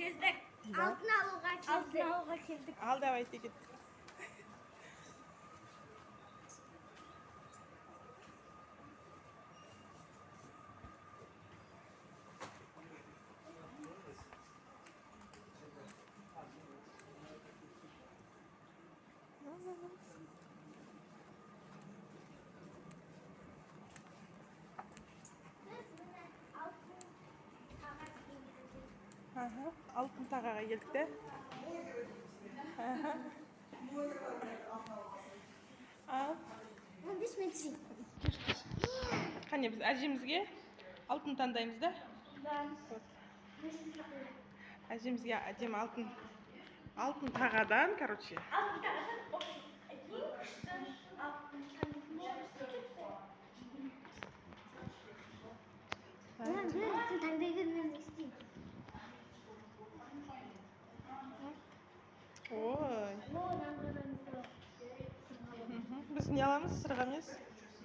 Келдік. Алтын алуға келдік. Алтын алуға келдік. Ал, давайте, кеттік. Біз міне алтын таға келдік. Аха, алтын тағаға келдік те. Аха. Ал, 15 минут сен. қане, біз әжемізге алтын таңдаймыз да. Вот. Әжемізге әдемі алтын тағадан, короче. Алтын тағадан ең күшті алтын. Мен сен таңдай бер, мен істеймін. Ой. Біз не аламыз? Сырға емес.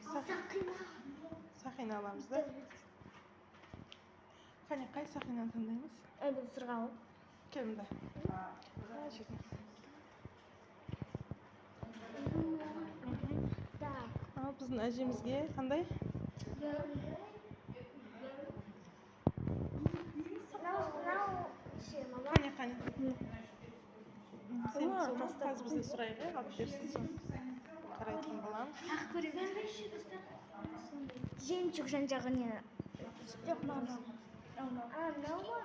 Сақина. Сақина аламыз да. Қане, қай сақинаны таңдаймыз? Бұл сырға ғой. Кел мында. Мына жерде. Так. Ал біздің әжемізге қандай? Мынау ше, мама. Қане, қане. Сен сол ма? Қазір бізден сұрайық, иә, алып берсін, соны қарайтын боламыз. Ақ көреген. Жемчуг жан жағы не? Жоқ, мынау. А, мынау ма?